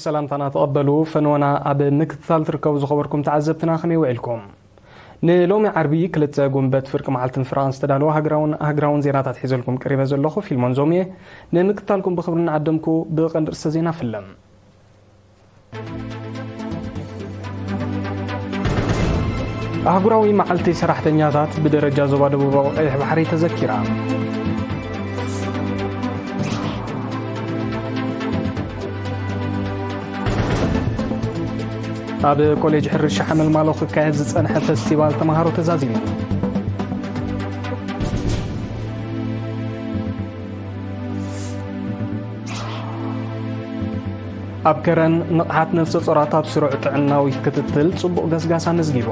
ሰላምታና ተቐበሉ። ፈንወና ኣብ ምክትታል ትርከቡ ዝኸበርኩም ተዓዘብትና ከመይ ውዒልኩም? ንሎሚ ዓርቢ ክልተ ጉንበት ፍርቂ መዓልትን ፍራቕን ዝተዳለወ ሃገራውን ሃገራውን ዜናታት ሒዘልኩም ቀሪበ ዘለኹ ፊልሞን ዞም እየ። ንምክትታልኩም ብኽብሪ እናዓደምኩ ብቐንዲ ርእሰ ዜና ፍለም። ኣህጉራዊ መዓልቲ ሰራሕተኛታት ብደረጃ ዞባ ደቡባዊ ቀይሕ ባሕሪ ተዘኪራ። ኣብ ኮሌጅ ሕርሻ ሓመልማሎ ክካየድ ዝጸንሐ ፈስቲቫል ተምሃሮ ተዛዚሙ። ኣብ ከረን ንቕሓት ነፍሰ ጾራት ኣብ ስሩዕ ጥዕናዊ ክትትል ጽቡቕ ገስጋስ ኣመዝጊቡ።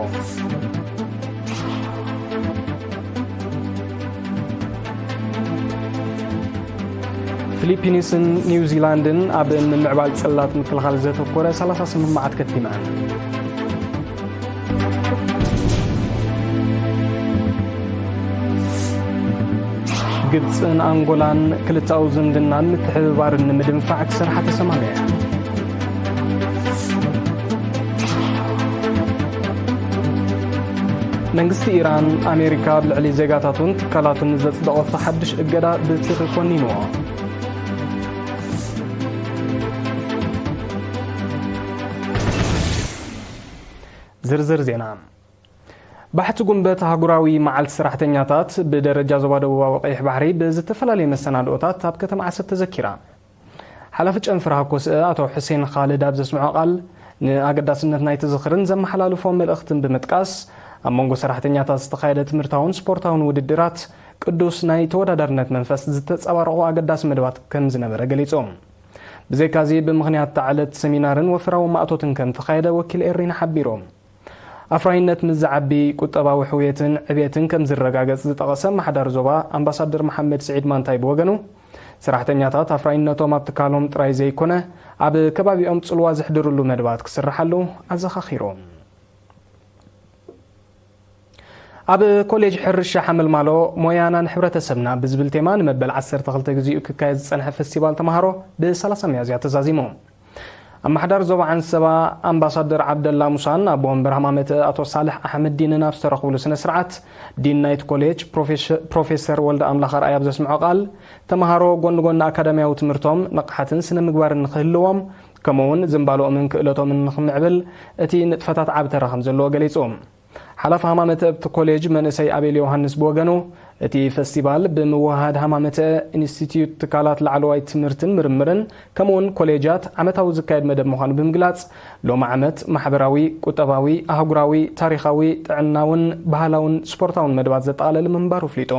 ፊሊፒንስን ኒውዚላንድን ኣብ ምምዕባል ጽላት ምክልኻል ዘተኮረ ሰላሳ ስምምዓት ከቲመን። ግብጽን ኣንጎላን ክልተኣዊ ዝምድናን ምትሕብባርን ንምድንፋዕ ክሰርሓ ተሰማሚዐን። መንግስቲ ኢራን፣ ኣሜሪካ ኣብ ልዕሊ ዜጋታቱን ትካላቱን ዘጽደቐቶ ሓድሽ እገዳ ብትሪ ኮኒንዎ። ዝርዝር ዜና። ባሕቲ ጉንበት ኣህጉራዊ መዓልቲ ሰራሕተኛታት ብደረጃ ዞባ ደቡባዊ ቀይሕ ባሕሪ ብዝተፈላለየ መሰናድኦታት ኣብ ከተማ ዓሰብ ተዘኪራ። ሓላፊ ጨንፈር ሃኮስእ ኣቶ ሑሴን ኻልድ ኣብ ዘስምዖ ቃል፣ ንኣገዳስነት ናይቲ ዝኽርን ዘመሓላልፎ መልእኽትን ብምጥቃስ፣ ኣብ መንጎ ሰራሕተኛታት ዝተኻየደ ትምህርታውን ስፖርታውን ውድድራት ቅዱስ ናይ ተወዳዳርነት መንፈስ ዝተጸባረቑ ኣገዳሲ መደባት ከም ዝነበረ ገሊጹ። ብዘይካዚ፣ ብምኽንያት እታ ዕለት ሰሚናርን ወፍራዊ ማእቶትን ከም ተኻየደ ወኪል ኤሪና ሓቢሩ። ኣፍራይነት ምስ ዝዓቢ ቁጠባዊ ሕውየትን ዕብየትን ከም ዝረጋገጽ ዝጠቐሰ ኣመሓዳሪ ዞባ ኣምባሳደር መሓመድ ስዒድ ማንታይ ብወገኑ፣ ሰራሕተኛታት ኣፍራይነቶም ኣብ ትካሎም ጥራይ ዘይኮነ፣ ኣብ ከባቢኦም ጽልዋ ዘሕድርሉ መደባት ክስርሓሉ ኣዘኻኺሩ። ኣብ ኮሌጅ ሕርሻ ሓመልማሎ ሞያና ንሕብረተሰብና ብዝብል ቴማ ንመበል ዓሰርተ ክልተ ግዜኡ ክካየድ ዝጸንሐ ፈስቲቫል ተምሃሮ ብ30 ሚያዝያ ተዛዚሙ። ኣመሓዳሪ ዞባ ዓንሰባ ኣምባሳደር ዓብደላ ሙሳን ኣቦ ወንበር ሃማመተ ኣቶ ሳልሕ ኣሕመዲንን ኣብ ዝተረኽብሉ ስነ ስርዓት፣ ዲን ናይቲ ኮሌጅ ፕሮፌሰ-፣ ፕሮፌሰር ወልደ ኣምላኽ ኣርኣያ ኣብ ዘስምዖ ቃል፣ ተምሃሮ ጎኒ ጎኒ ኣካዳሚያዊ ትምህርቶም ንቕሓትን ስነ ምግባርን ንኽህልዎም፣ ከምኡውን ዝንባለኦምን ክእለቶምን ንኽምዕብል እቲ ንጥፈታት ዓቢ ተራ ከም ዘለዎ ገሊጹ። ሓላፊ ሃማመተ ኣብቲ ኮሌጅ መንእሰይ ኣቤል ዮሃንስ ብወገኑ፣ እቲ ፈስቲቫል ብምውህሃድ ሃማመተ፣ ኢንስቲትዩት ትካላት ላዕለዋይ ትምህርትን ምርምርን ከምኡውን ኮሌጃት ዓመታዊ ዝካየድ መደብ ምዃኑ ብምግላጽ፣ ሎሚ ዓመት ማሕበራዊ፣ ቁጠባዊ፣ ኣህጉራዊ፣ ታሪኻዊ፣ ጥዕናውን ባህላውን ስፖርታውን መደባት ዘጠቓለለ ምንባሩ ኣፍሊጡ።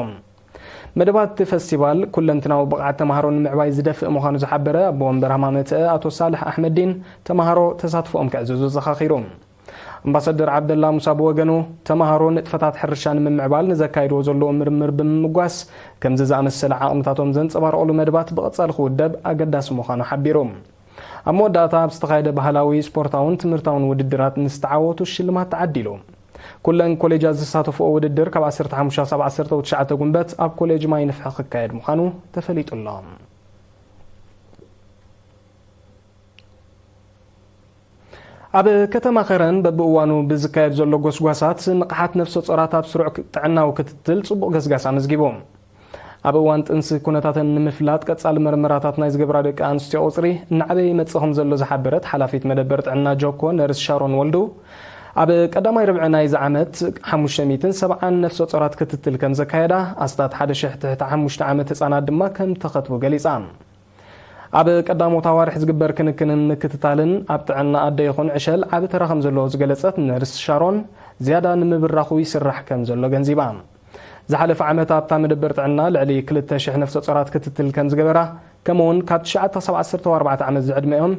መደባት እቲ ፈስቲቫል ኩለንትናዊ ብቕዓት ተምሃሮ ንምዕባይ ዝደፍእ ምዃኑ ዝሓበረ ኣቦ ወንበር ሃማመተ ኣቶ ሳልሕ ኣሕመዲን፣ ተምሃሮ ተሳትፎኦም ክዕዝዙ ዘኻኺሩ። ኣምባሳደር ዓብደላ ሙሳ ብወገኑ፣ ተምሃሮ ንጥፈታት ሕርሻ ንምምዕባል ንዘካይድዎ ዘለዉ ምርምር ብምምጓስ፣ ከምዚ ዝኣመሰለ ዓቕምታቶም ዘንጸባርቑሉ መደባት ብቐጻሊ ክውደብ ኣገዳሲ ምዃኑ ሓቢሩ። ኣብ መወዳእታ ኣብ ዝተኻየደ ባህላዊ፣ ስፖርታውን ትምህርታውን ውድድራት ንዝተዓወቱ ሽልማት ተዓዲሉ። ኩለን ኮሌጃት ዝሳተፍኦ ውድድር ካብ ዓሰርተ ሓሙሽተ ክሳብ ዓሰርተ ትሽዓተ ጉንበት ኣብ ኮሌጅ ማይ ንፍሒ ክካየድ ምዃኑ ተፈሊጡ ኣሎ። ኣብ ከተማ ከረን በብእዋኑ ብዝካየድ ዘሎ ጎስጓሳት፣ ንቕሓት ነፍሰ ጾራት ኣብ ስሩዕ ክ-፣ ጥዕናዊ ክትትል ጽቡቕ ገስጋስ ኣመዝጊቡ። ኣብ እዋን ጥንሲ ኩነታተን ንምፍላጥ ቀጻሊ መርመራታት ናይ ዝገብራ ደቂ ኣንስትዮ ቁጽሪ እናዓበየ ይመጽእ ከም ዘሎ ዝሓበረት ሓላፊት መደበር ጥዕና ጆኮ ነርስ ሻሮን ወልዱ፣ ኣብ ቀዳማይ ርብዒ ናይዚ ዓመት ሓሙሽተ ሚእትን ሰብዓን ነፍሰ ጾራት ክትትል ከም ዘካየዳ፣ ኣስታት ሓደ ሽሕ ትሕቲ ሓሙሽተ ዓመት ህጻናት ድማ ከም ተኸትቡ ገሊጻ። ኣብ ቀዳሞት ኣዋርሕ ዝግበር ክንክንን ምክትታልን ኣብ ጥዕና ኣደ ይኹን ዕሸል ዓቢ ተራ ከም ዘለዎ ዝገለጸት ነርስ ሻሮን፣ ዝያዳ ንምብራኹ ይስራሕ ከም ዘሎ ገንዚባ። ዝሓለፈ ዓመት ኣብታ መደበር ጥዕና ልዕሊ ክልተ ሽሕ ነፍሰ ጾራት ክትትል ከም ዝገበራ፣ ከምኡውን ካብ ትሽዓተ ክሳብ ዓሰርተ ኣርባዕተ ዓመት ዝዕድመኦም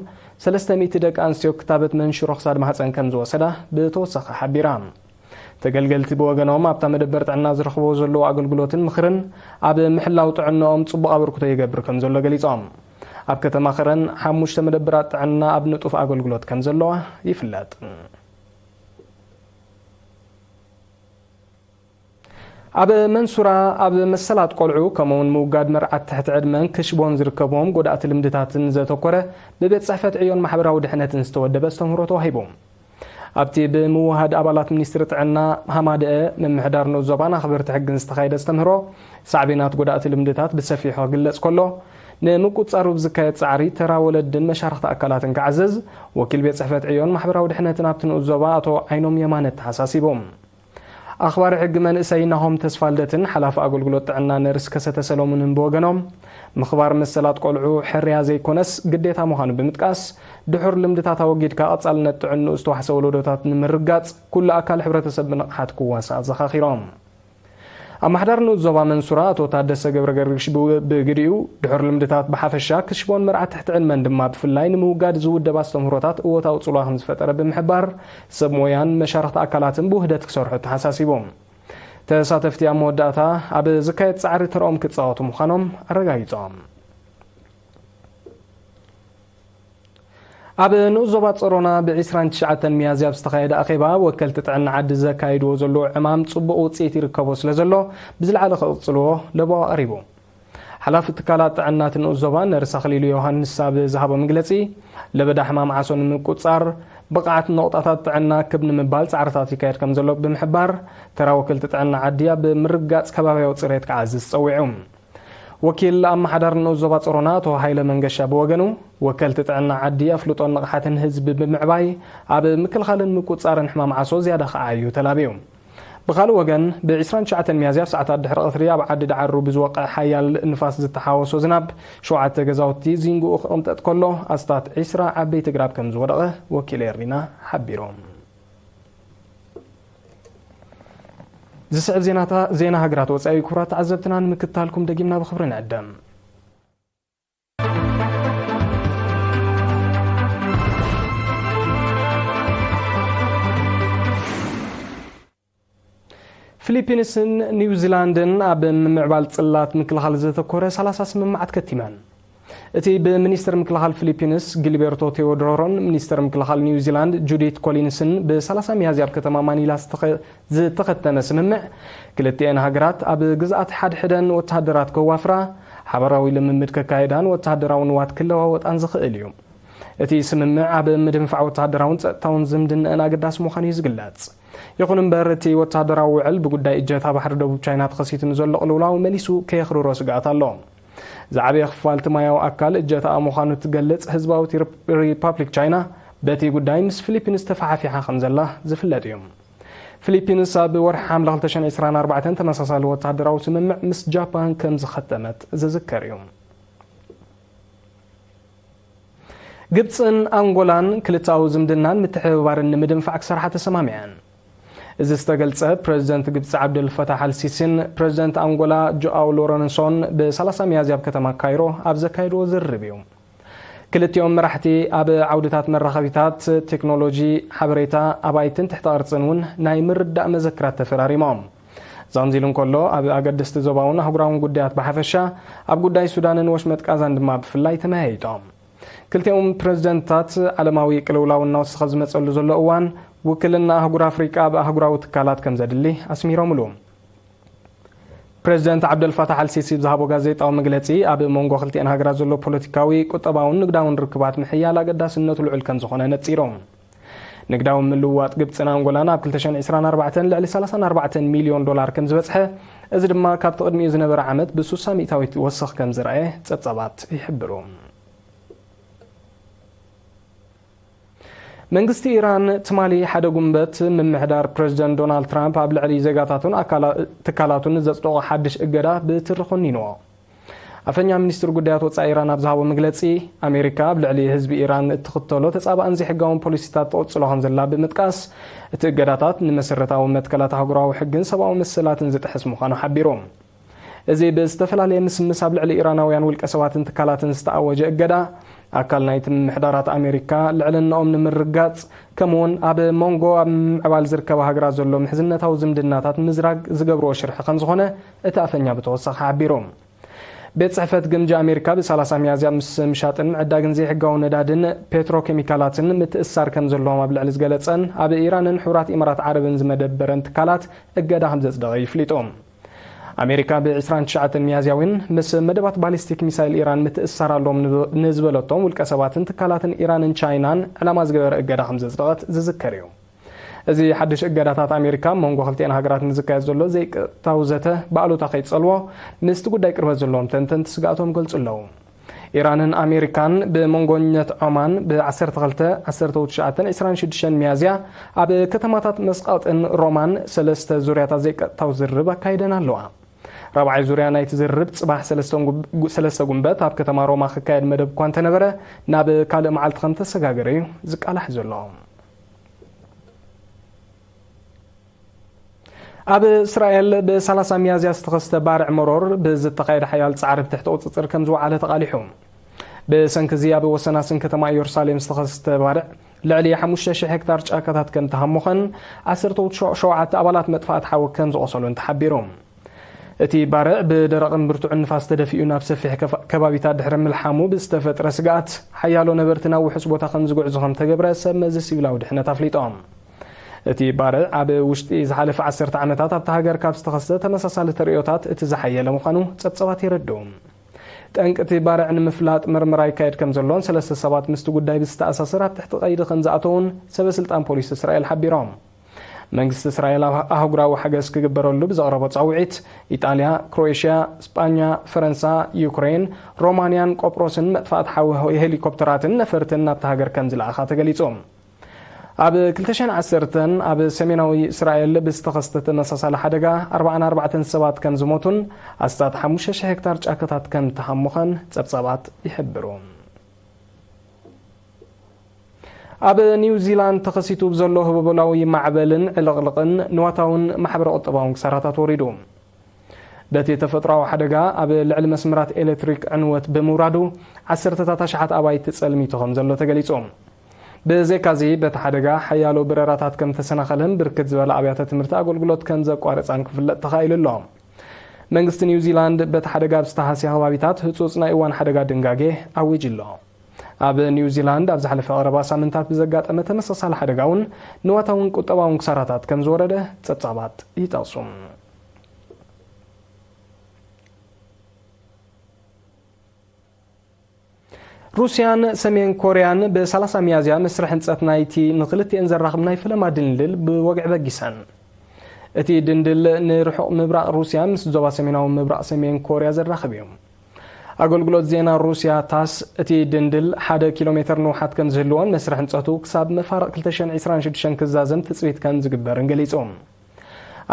ሰለስተ ሚእቲ ደቂ ኣንስትዮ ክታበት መንሽሮ ክሳድ ማህጸን ከም ዝወሰዳ ብተወሳኺ ሓቢራ። ተገልገልቲ ብወገኖም ኣብታ መደበር ጥዕና ዝረኽብዎ ዘለዉ ኣገልግሎትን ምኽርን ኣብ ምሕላው ጥዕናኦም ጽቡቕ ኣበርክቶ ይገብር ከም ዘሎ ገሊጾም። ኣብ ከተማ ከረን ሓሙሽተ መደበራት ጥዕና ኣብ ንጡፍ ኣገልግሎት ከም ዘለዋ ይፍለጥ። ኣብ መንሱራ ኣብ መሰላት ቆልዑ ከምኡውን ምውጋድ መርዓት ትሕቲ ዕድመን ክሽቦን ዝርከብዎም ጎዳእቲ ልምድታትን ዘተኮረ ብቤት ጽሕፈት ዕዮን ማሕበራዊ ድሕነትን ዝተወደበ ኣስተምህሮ ተዋሂቡ። ኣብቲ ብምውሃድ ኣባላት ሚኒስትሪ ጥዕና ሃማደአ ምምሕዳር ንኡስ ዞባን ኣኽበርቲ ሕግን ዝተኻየደ ኣስተምህሮ ሳዕቤናት ጎዳእቲ ልምድታት ብሰፊሑ ክግለጽ ከሎ፣ ንምቁጻሩ ብዝካየድ ጻዕሪ ተራ ወለድን መሻርኽቲ ኣካላትን ክዓዝዝ ወኪል ቤት ጽሕፈት ዕዮን ማሕበራዊ ድሕነትን ኣብቲ ንኡስ ዞባ ኣቶ ዓይኖም የማነ ተሓሳሲቡ። ኣኽባሪ ሕጊ መንእሰይ ናሆም ተስፋልደትን ሓላፊ ኣገልግሎት ጥዕና ነርስ ከሰተ ሰሎሙንን ብወገኖም፣ ምኽባር መሰላት ቆልዑ ሕርያ ዘይኮነስ ግዴታ ምዃኑ ብምጥቃስ፣ ድሑር ልምድታት ኣወጊድካ ቀጻልነት ጥዕንኡ ዝተዋሕሰ ወለዶታት ንምርጋጽ ኩሉ ኣካል ሕብረተሰብ ብንቕሓት ክዋሳእ ኣዘኻኺሮም። ኣመሓዳሪ ንኡስ ዞባ መንሱራ ኣቶ ታደሰ ገብረ ገርግሽ ብ-፣ ብግዲኡ፣ ድሑር ልምድታት ብሓፈሻ ክሽቦን መርዓ ትሕቲ ዕድመን ድማ ብፍላይ ንምውጋድ ዝውደብ ኣስተምህሮታት እወታዊ ጽልዋ ከም ዝፈጠረ ብምሕባር፣ ሰብ ሞያን መሻርኽቲ ኣካላትን ብውህደት ክሰርሑ ተሓሳሲቦም። ተሳተፍቲ ኣብ መወዳእታ ኣብ ዝካየድ ጻዕሪ ተርኦም ክጻወቱ ምዃኖም ኣረጋጊጾም። ኣብ ንኡስ ዞባ ጸሮና ብ29 ሚያዝያ ኣብ ዝተኻየደ ኣኼባ፣ ወከልቲ ጥዕና ዓዲ ዘካይድዎ ዘለዉ ዕማም ጽቡቕ ውጽኢት ይርከቦ ስለ ዘሎ፣ ብዝለዓለ ክቕጽልዎ ለበዋ ቀሪቡ። ሓላፊ ትካላት ጥዕና እቲ ንኡስ ዞባ ነርስ ኣኽሊሉ ዮሃንስ ኣብ ዝሃቦ መግለጺ፣ ለበዳ ሕማም ዓሶ ንምቁጻር፣ ብቕዓት ነቑጣታት ጥዕና ክብ ንምባል ጻዕርታት ይካየድ ከም ዘሎ ብምሕባር፣ ተራ ወከልቲ ጥዕና ዓዲ ኣብ ምርጋጽ ከባብያዊ ጽሬት ክዓዝዝ ጸዊዑ። ወኪል ኣመሓዳሪ ንኡስ ዞባ ጸሮና ኣቶ ሃይለ መንገሻ ብወገኑ፣ ወከልቲ ጥዕና ዓዲ ኣፍልጦን ንቕሓትን ህዝቢ ብምዕባይ፣ ኣብ ምክልኻልን ምቁጻርን ሕማም ዓሶ ዝያዳ ክዓዩ ተላብዩ። ብኻልእ ወገን፣ ብ29 ሚያዝያ ኣብ ሰዓታት ድሕሪ ቀትሪ ኣብ ዓዲ ዳዕሩ ብዝወቕዐ ሓያል ንፋስ ዝተሓወሶ ዝናብ፣ ሸውዓተ ገዛውቲ ዚንግኡ ክቕንጠጥ ከሎ፣ ኣስታት ዒስራ ዓበይቲ ግራብ ከም ዝወደቐ ወኪል ኤሪና ሓቢሮም። ዝስዕብ ዜናታ-፣ ዜና ሃገራት ወጻኢ ክቡራት ተዓዘብትና ንምክትታልኩም ደጊምና ብኽብሪ ንዕደም። ፊሊፒንስን ኒውዚላንድን ኣብ ምምዕባል ጽላት ምክልኻል ዘተኮረ ሰላሳ ስምምዓት ከቲመን። እቲ ብሚኒስትር ምክልኻል ፊሊፒንስ ጊልቤርቶ ቴዎድሮሮን ሚኒስትር ምክልኻል ኒውዚላንድ ጁዲት ኮሊንስን ብ30 ሚያዝያ ኣብ ከተማ ማኒላ ዝተኸ-፣ ዝተኸተመ ስምምዕ፣ ክልቲኤን ሃገራት ኣብ ግዝኣት ሓድሕደን ወተሃደራት ከዋፍራ፣ ሓበራዊ ልምምድ ከካይዳን ወተሃደራዊ ንዋት ክለዋወጣን ዝኽእል እዩ። እቲ ስምምዕ ኣብ ምድንፋዕ ወተሃደራውን ጸጥታውን ዝምድናኣን ኣገዳሲ ምዃኑ እዩ ዝግለጽ። ይኹን እምበር፣ እቲ ወተሃደራዊ ውዕል ብጉዳይ እጀታ ባሕሪ ደቡብ ቻይና ተኸሲቱ ንዘሎ ቅልውላው መሊሱ ከየኽርሮ ስግኣት ኣሎ። ዝዓበየ ክፋል እቲ ማያዊ ኣካል እጀታኣ ምዃኑ እትገልጽ ህዝባዊት ሪፕ-፣ ሪፓብሊክ ቻይና፣ በቲ ጉዳይ ምስ ፊሊፒንስ ተፈሓፊሓ ከም ዘላ ዝፍለጥ እዩ። ፊሊፒንስ ኣብ ወርሒ ሓምለ ክልተ ሽሕን ዕስራን ኣርባዕተን ተመሳሳሊ ወተሃደራዊ ስምምዕ ምስ ጃፓን ከም ዝኸተመት ዝዝከር እዩ። ግብጽን ኣንጎላን ክልተኣዊ ዝምድናን ምትሕብባርን ንምድንፋዕ ክሰርሓ ተሰማሚዐን። እዚ ዝተገልጸ ፕረዚደንት ግብጺ ዓብደል ፈታሕ ኣል ሲሲን ፕረዚደንት ኣንጎላ ጆኣው ሎረንሶን ብ30 ሚያዝያ ኣብ ከተማ ካይሮ ኣብ ዘካየድዎ ዝርርብ እዩ። ክልቲኦም መራሕቲ ኣብ ዓውድታት መራኸቢታት፣ ቴክኖሎጂ፣ ሓበሬታ፣ ኣባይትን ትሕቲ ቅርጽን እውን ናይ ምርዳእ መዘክራት ተፈራሪሞም። ዛምዚሉ እንከሎ፣ ኣብ ኣገደስቲ ዞባውን ኣህጉራውን ጉዳያት ብሓፈሻ፣ ኣብ ጉዳይ ሱዳንን ወሽመጥ ቃዛን ድማ ብፍላይ ተመያይጦም። ክልቲኦም ፕረዚደንትታት፣ ዓለማዊ ቅልውላው እናወሰኸ ዝመጸሉ ዘሎ እዋን፣ ውክልና ኣህጉር ኣፍሪቃ ኣብ ኣህጉራዊ ትካላት ከም ዘድሊ ኣስሚሮምሉ። ፕረዚደንት ዓብደልፋታሕ ኣልሲሲ ብዝሃቦ ጋዜጣዊ መግለጺ፣ ኣብ መንጎ ክልቲኤን ሃገራት ዘሎ ፖለቲካዊ፣ ቁጠባውን ንግዳውን ርክባት ምሕያል ኣገዳስነቱ ልዑል ከም ዝኾነ ነጺሮም። ንግዳዊ ምልውዋጥ ግብጽን ኣንጎላን ኣብ ክልተ ሽሕን ዕስራን ኣርባዕተን ልዕሊ ሰላሳን ኣርባዕተን ሚልዮን ዶላር ከም ዝበጽሐ፣ እዚ ድማ ካብቲ ቅድሚኡ ዝነበረ ዓመት ብስሳ ሚእታዊት ወሰኽ ከም ዝረኣየ ጸብጻባት ይሕብሩ። መንግስቲ ኢራን ትማሊ ሓደ ጉንበት ምምሕዳር ፕረዚደንት ዶናልድ ትራምፕ ኣብ ልዕሊ ዜጋታቱን ኣካላ-፣ ትካላቱን ዘጽደቖ ሓድሽ እገዳ ብትሪ ኮኒንዎ። ኣፈኛ ሚኒስትሪ ጉዳያት ወጻኢ ኢራን ኣብ ዝሃቦ መግለጺ፣ ኣሜሪካ ኣብ ልዕሊ ህዝቢ ኢራን እትኽተሎ ተጻባእን ዘይሕጋውን ፖሊሲታት ትቕጽሎ ከም ዘላ ብምጥቃስ፣ እቲ እገዳታት ንመሰረታዊ መትከላት ኣህጉራዊ ሕግን ሰብኣዊ መሰላትን ዝጥሕስ ምዃኑ ሓቢሩ። እዚ ብዝተፈላለየ ምስምስ ኣብ ልዕሊ ኢራናውያን ውልቀ ሰባትን ትካላትን ዝተኣወጀ እገዳ፣ ኣካል ናይቲ ምምሕዳራት ኣሜሪካ ልዕልናኦም ንምርጋጽ፣ ከምኡውን ኣብ መንጎ ኣብ ምምዕባል ዝርከባ ሃገራት ዘሎ ምሕዝነታዊ ዝምድናታት ምዝራግ ዝገብርዎ ሽርሒ ከም ዝኾነ እቲ ኣፈኛ ብተወሳኺ ሓቢሩ። ቤት ጽሕፈት ግምጃ ኣሜሪካ ብ30 ሚያዝያ ምስ ምሻጥን ምዕዳግን ዘይሕጋዊ ነዳድን ፔትሮኬሚካላትን ምትእስሳር ከም ዘለዎም ኣብ ልዕሊ ዝገለጸን ኣብ ኢራንን ሕቡራት ኢማራት ዓረብን ዝመደበረን ትካላት እገዳ ከም ዘጽደቐ ይፍሊጡ። ኣሜሪካ ብ ዕስራን ትሽዓተን ሚያዝያ እውን ምስ መደባት ባሊስቲክ ሚሳይል ኢራን ምትእስሳር ኣሎም ንበ-፣ ንዝበለቶም ውልቀ ሰባትን ትካላትን ኢራንን ቻይናን ዕላማ ዝገበረ እገዳ ከም ዘጽደቐት ዝዝከር እዩ። እዚ ሓድሽ እገዳታት ኣሜሪካ ኣብ መንጎ ክልቲኤን ሃገራት ንዝካየድ ዘሎ ዘይቀጥታዊ ዘተ ብኣሉታ ከይጸልዎ ምስቲ ጉዳይ ቅርበት ዘለዎም ተንተንቲ ስግኣቶም ገልጹ ኣለዉ። ኢራንን ኣሜሪካን ብመንጎኛት ዖማን ብ ዓሰርተ ክልተ፣ ዓሰርተ ትሽዓተን ዕስራን ሽዱሽተን ሚያዝያ ኣብ ከተማታት መስቃጥን ሮማን ሰለስተ ዙርያታት ዘይቀጥታዊ ዝርርብ ኣካይደን ኣለዋ። ራብዓይ ዙርያ ናይቲ ዝርርብ ጽባሕ ሰለስተ ጉ-፣ ሰለስተ ጉንበት ኣብ ከተማ ሮማ ክካየድ መደብ እኳ እንተነበረ፣ ናብ ካልእ መዓልቲ ከም ተሰጋገረ እዩ ዝቃላሕ ዘሎ። ኣብ እስራኤል ብ ሰላሳ ሚያዝያ ዝተኸስተ ባርዕ መሮር ብዝተኻየደ ሓያል ጻዕሪ ብትሕቲ ቁጽጽር ከም ዝወዓለ ተቓሊሑ። ብሰንኪ እዚ ኣብ ወሰናስን ከተማ ኢየሩሳሌም ዝተኸስተ ባርዕ ልዕሊ ሓሙሽተ ሽሕ ሄክታር ጫካታት ከም ተሃሞኸን ዓሰርተ ሸውዓተ ኣባላት መጥፋእቲ ሓዊ ከም ዝቖሰሉን ተሓቢሩ። እቲ ባርዕ ብደረቕን ብርቱዕን ንፋስ ተደፊኡ ናብ ሰፊሕ ከፋ-፣ ከባቢታት ድሕሪ ምልሓሙ ብዝተፈጥረ ስግኣት ሓያሎ ነበርቲ ናብ ውሑስ ቦታ ከም ዝጉዕዙ ከም ተገብረ ሰብ መዚ ሲቪላዊ ድሕነት ኣፍሊጦም። እቲ ባርዕ ኣብ ውሽጢ ዝሓለፈ ዓሰርተ ዓመታት ኣብታ ሃገር ካብ ዝተኸስተ ተመሳሳሊ ተርእዮታት እቲ ዝሓየለ ምዃኑ ጸብጸባት የረድኡ። ጠንቂ እቲ ባርዕ ንምፍላጥ መርመራ ይካየድ ከም ዘሎን ሰለስተ ሰባት ምስቲ ጉዳይ ብዝተኣሳሰር ኣብ ትሕቲ ቀይዲ ከም ዝኣተዉን ሰበ ስልጣን ፖሊስ እስራኤል ሓቢሮም። መንግስቲ እስራኤል ኣብ ኣህጉራዊ ሓገዝ ክግበረሉ ብዘቕረቦ ጻውዒት፣ ኢጣልያ፣ ክሮኤሽያ፣ ስጳኛ፣ ፈረንሳ፣ ዩክሬን፣ ሮማንያን ቆጵሮስን መጥፋእቲ ሓዊ ሄሊኮፕተራትን ነፈርትን ናብታ ሃገር ከም ዝለኣኻ ተገሊጹ። ኣብ ክልተ ሽሕን ዓሰርተን ኣብ ሰሜናዊ እስራኤል ብዝተኸስተ ተመሳሳሊ ሓደጋ ኣርባዓን ኣርባዕተን ሰባት ከም ዝሞቱን ኣስታት ሓሙሽተ ሽሕ ሄክታር ጫካታት ከም ተሃሙኸን ጸብጻባት ይሕብሩ። ኣብ ኒው ዚላንድ ተኸሲቱ ብዘሎ ህቦቦላዊ ማዕበልን ዕልቕልቕን ንዋታውን ማሕበረ ቁጠባውን ክሳራታት ወሪዱ። በቲ ተፈጥሮኣዊ ሓደጋ ኣብ ልዕሊ መስመራት ኤሌክትሪክ ዕንወት ብምውራዱ ዓሰርተታት ኣሽሓት ኣባይቲ ጸልሚቱ ከም ዘሎ ተገሊጹ። ብዘይካዚ በቲ ሓደጋ ሓያሎ በረራታት ከም ተሰናኸለን ብርክት ዝበላ ኣብያተ ትምህርቲ ኣገልግሎት ከም ዘቋረጻን ክፍለጥ ተኻኢሉ ኣሎ። መንግስቲ ኒው ዚላንድ በቲ ሓደጋ ኣብ ዝተሃስያ ከባቢታት ህጹጽ ናይ እዋን ሓደጋ ድንጋጌ ኣዊጁ ኣሎ። ኣብ ኒው ዚላንድ ኣብ ዝሓለፈ ቀረባ ሳምንታት ብዘጋጠመ ተመሳሳሊ ሓደጋ እውን ንዋታውን ቁጠባውን ክሳራታት ከም ዝወረደ ጸብጻባት ይጠቕሱ። ሩስያን ሰሜን ኮርያን ብ ሰላሳ ሚያዝያ መስርሕ ህንጸት ናይቲ ንኽልቲኤን ዘራኽብ ናይ ፈለማ ድልድል ብወግዒ በጊሰን። እቲ ድልድል ንርሑቕ ምብራቕ ሩስያ ምስ ዞባ ሰሜናዊ ምብራቕ ሰሜን ኮርያ ዘራኽብ እዩ። ኣገልግሎት ዜና ሩስያ ታስ፣ እቲ ድልድል ሓደ ኪሎ ሜተር ንውሓት ከም ዝህልዎን መስርሕ ህንጸቱ ክሳብ መፋርቕ ክልተ ሽሕን ዕስራን ሽዱሽተን ክዛዘም ትጽቢት ከም ዝግበርን ገሊጹ።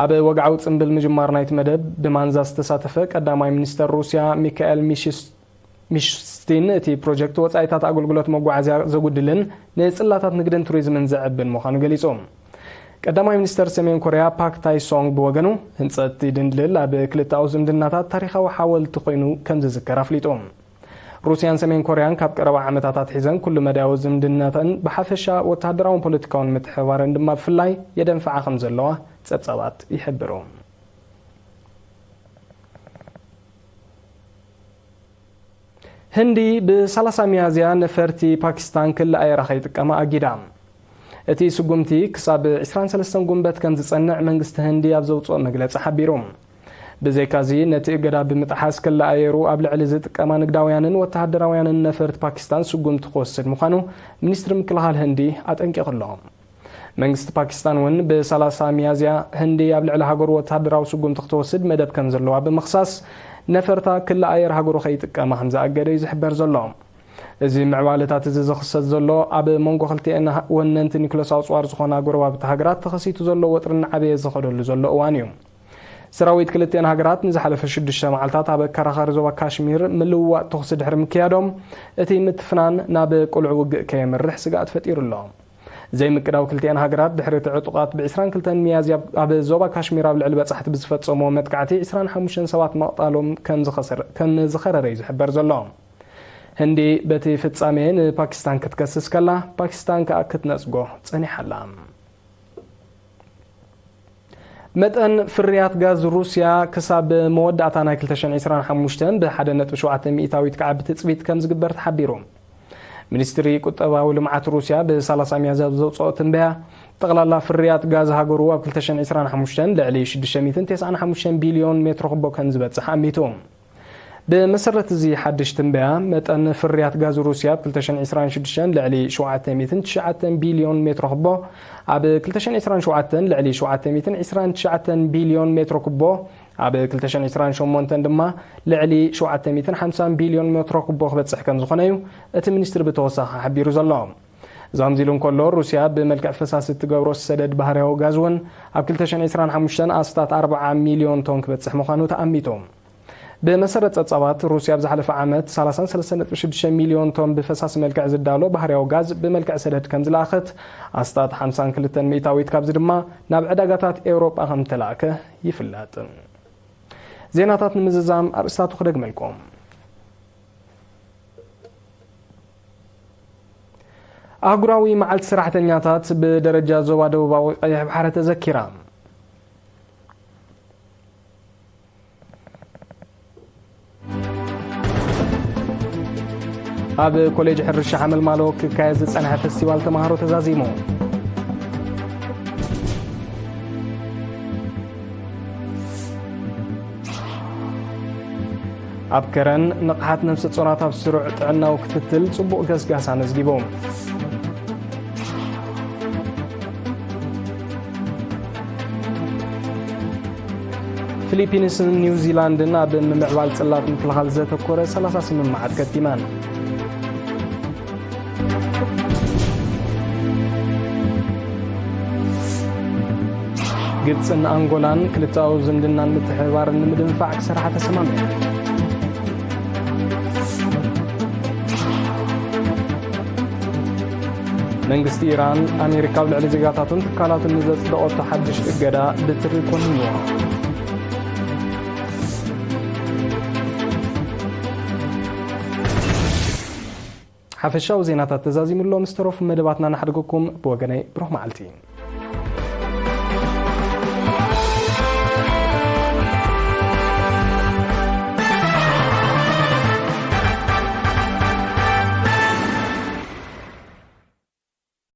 ኣብ ወግዓዊ ጽምብል ምጅማር ናይቲ መደብ ብማንዛ ዝተሳተፈ ቀዳማይ ሚኒስተር ሩስያ ሚካኤል ሚሽስ-፣ ሚሽስቲን፣ እቲ ፕሮጀክት ወጻኢታት ኣገልግሎት መጓዓዝያ ዘጉድልን ንጽላታት ንግድን ቱሪዝምን ዘዕብን ምዃኑ ገሊጹ። ቀዳማይ ሚኒስተር ሰሜን ኮርያ ፓክ ታይ ሶንግ ብወገኑ፣ ህንጸት እቲ ድልድል ኣብ ክልተኣዊ ዝምድናታት ታሪኻዊ ሓወልቲ ኮይኑ ከም ዝዝከር ኣፍሊጡ። ሩስያን ሰሜን ኮርያን ካብ ቀረባ ዓመታት ኣትሒዘን ኩሉ መዳያዊ ዝምድናተን ብሓፈሻ ወተሃደራውን ፖለቲካውን ምትሕብባረን ድማ ብፍላይ የደንፍዓ ከም ዘለዋ ጸብጻባት ይሕብሩ። ህንዲ ብ ሰላሳ ሚያዝያ ነፈርቲ ፓኪስታን ክልኣየራ ከይጥቀማ ኣጊዳ። እቲ ስጉምቲ ክሳብ ዕስራን ሰለስተን ጉንበት ከም ዝጸንዕ መንግስቲ ህንዲ ኣብ ዘውጽኦ መግለጺ ሓቢሩ። ብዘይካዚ፣ ነቲ እገዳ ብምጥሓስ ክልኣየሩ ኣብ ልዕሊ ዝጥቀማ ንግዳውያንን ወተሃደራውያንን ነፈርቲ ፓኪስታን ስጉምቲ ክወስድ ምዃኑ ሚኒስትሪ ምክልኻል ህንዲ ኣጠንቂቑ ኣሎ። መንግስቲ ፓኪስታን እውን ብ ሰላሳ ሚያዝያ ህንዲ ኣብ ልዕሊ ሃገሩ ወተሃደራዊ ስጉምቲ ክትወስድ መደብ ከም ዘለዋ ብምኽሳስ፣ ነፈርታ ክልኣየር ሃገሩ ከይጥቀማ ከም ዝኣገደ እዩ ዝሕበር ዘሎ። እዚ ምዕባለታት እዚ ዝኽሰት ዘሎ፣ ኣብ መንጎ ክልቲኤን ወነንቲ ኒኩለሳዊ ኣጽዋር ዝኾና ጎረባብቲ ሃገራት ተኸሲቱ ዘሎ ወጥሪ እናዓበየ ዝኸደሉ ዘሎ እዋን እዩ። ሰራዊት ክልቲኤን ሃገራት ንዝሓለፈ ሽዱሽተ መዓልታት ኣብ ኣከራኻሪ ዞባ ካሽሚር ምልውዋጥ ተኹሲ ድሕሪ ምክያዶም፣ እቲ ምትፍናን ናብ ቅሉዕ ውግእ ከየምርሕ ስግኣት ፈጢሩ ኣሎ። ዘይምቅዳው ክልቲኤን ሃገራት ድሕሪ እቲ ዕጡቓት ብ ዕስራን ክልተን ሚያዝያ ኣብ ዞባ ካሽሚር ኣብ ልዕሊ በጻሕቲ ብዝፈጸምዎ መጥቃዕቲ ዕስራን ሓሙሽተን ሰባት ምቕታሎም ከም ዝኸሰር-፣ ከም ዝኸረረ እዩ ዝሕበር ዘሎ። ህንዲ በቲ ፍጻሜ ንፓኪስታን ክትከስስ ከላ፣ ፓኪስታን ከኣ ክትነጽጎ ጸኒሓ ኣላ። መጠን ፍርያት ጋዝ ሩስያ ክሳብ መወዳእታ ናይ ክልተ ሽሕን ዕስራን ሓሙሽተን ብ ሓደ ነጥቢ ሸውዓተ ሚእታዊት ክዓቢ ትጽቢት ከም ዝግበር ተሓቢሩ። ሚኒስትሪ ቁጠባዊ ልምዓት ሩስያ ብ30 ሚያዝያ ዘውፅኦ ትንበያ፣ ጠቕላላ ፍርያት ጋዝ ሃገሩ ኣብ ክልተ ሽሕን ዕስራን ሓሙሽተን ልዕሊ ሽዱሽተ ሚእትን ተስዓን ሓሙሽተን ቢልዮን ሜትሮ ኩቦ ከም ዝበፅሕ ኣሚቱ። ብመሰረት እዚ ሓድሽ ትንበያ፣ መጠን ፍርያት ጋዝ ሩስያ ኣብ ክልተ ሽሕን ዕስራን ሽዱሽተን ልዕሊ ሸውዓተ ሚእትን ትሽዓተን ቢልዮን ሜትሮ ኩቦ፣ ኣብ ክልተ ሽሕን ዕስራን ሸውዓተን ልዕሊ ሸውዓተ ሚእትን ዕስራን ትሽዓተን ቢልዮን ሜትሮ ኩቦ፣ ኣብ ክልተ ሽሕን ዕስራን ሸሞንተን ድማ ልዕሊ ሸውዓተ ሚእትን ሓምሳን ቢልዮን ሜትሮ ኩቦ ክበጽሕ ከም ዝኾነ እዩ እቲ ሚኒስትሪ ብተወሳኺ ሓቢሩ ዘሎ። ዛምዚሉ እንከሎ፣ ሩስያ ብመልክዕ ፈሳሲ እትገብሮ ሰደድ ባህርያዊ ጋዝ እውን ኣብ ክልተ ሽሕን ዕስራን ሓሙሽተን ኣስታት ኣርብዓ ሚልዮን ቶን ክበጽሕ ምዃኑ ተኣሚቱ። ብመሰረት ጸብጻባት፣ ሩስያ ኣብ ዝሓለፈ ዓመት ሰላሳን ሰለስተ ነጥቢ ሽዱሽተ ሚልዮን ቶን ብፈሳሲ መልክዕ ዝዳሎ ባህርያዊ ጋዝ ብመልክዕ ሰደድ ከም ዝለኣኸት፣ ኣስታት ሓምሳን ክልተን ሚእታዊት ካብዚ ድማ ናብ ዕዳጋታት ኤውሮጳ ከም ተላእከ ይፍለጥ። ዜናታት ንምዝዛም ኣርእስታቱ ክደግመልኩም። ኣህጉራዊ መዓልቲ ሰራሕተኛታት ብደረጃ ዞባ ደቡባዊ ቀይሕ ባሕሪ ተዘኪራ። ኣብ ኮሌጅ ሕርሻ ሓመልማሎ ክካየድ ዝጸንሐ ፈስቲቫል ተማሃሮ ተዛዚሙ። ኣብ ከረን፣ ንቕሓት ነፍሰ ጾራት ኣብ ስሩዕ ጥዕናዊ ክትትል ጽቡቕ ገስጋስ ኣመዝጊቡ። ፊሊፒንስን ኒውዚላንድን ኣብ ምምዕባል ጽላት ምክልኻል ዘተኮረ ሰላሳ ስምምዓት ከቲመን። ግብጽን ኣንጎላን ክልተኣዊ ዝምድናን ምትሕብባርን ንምድንፋዕ ክሰርሓ ተሰማሚዐን። መንግስቲ ኢራን፣ ኣሜሪካ ኣብ ልዕሊ ዜጋታቱን ትካላቱን ንዘጽደቐቶ ሓድሽ እገዳ ብትሪ ኮኒንዎ። ሓፈሻዊ ዜናታት ተዛዚሙ ኣሎ። ምስ ተረፉ መደባትና ንሓድገኩም። ብወገነይ ብሩኽ መዓልቲ።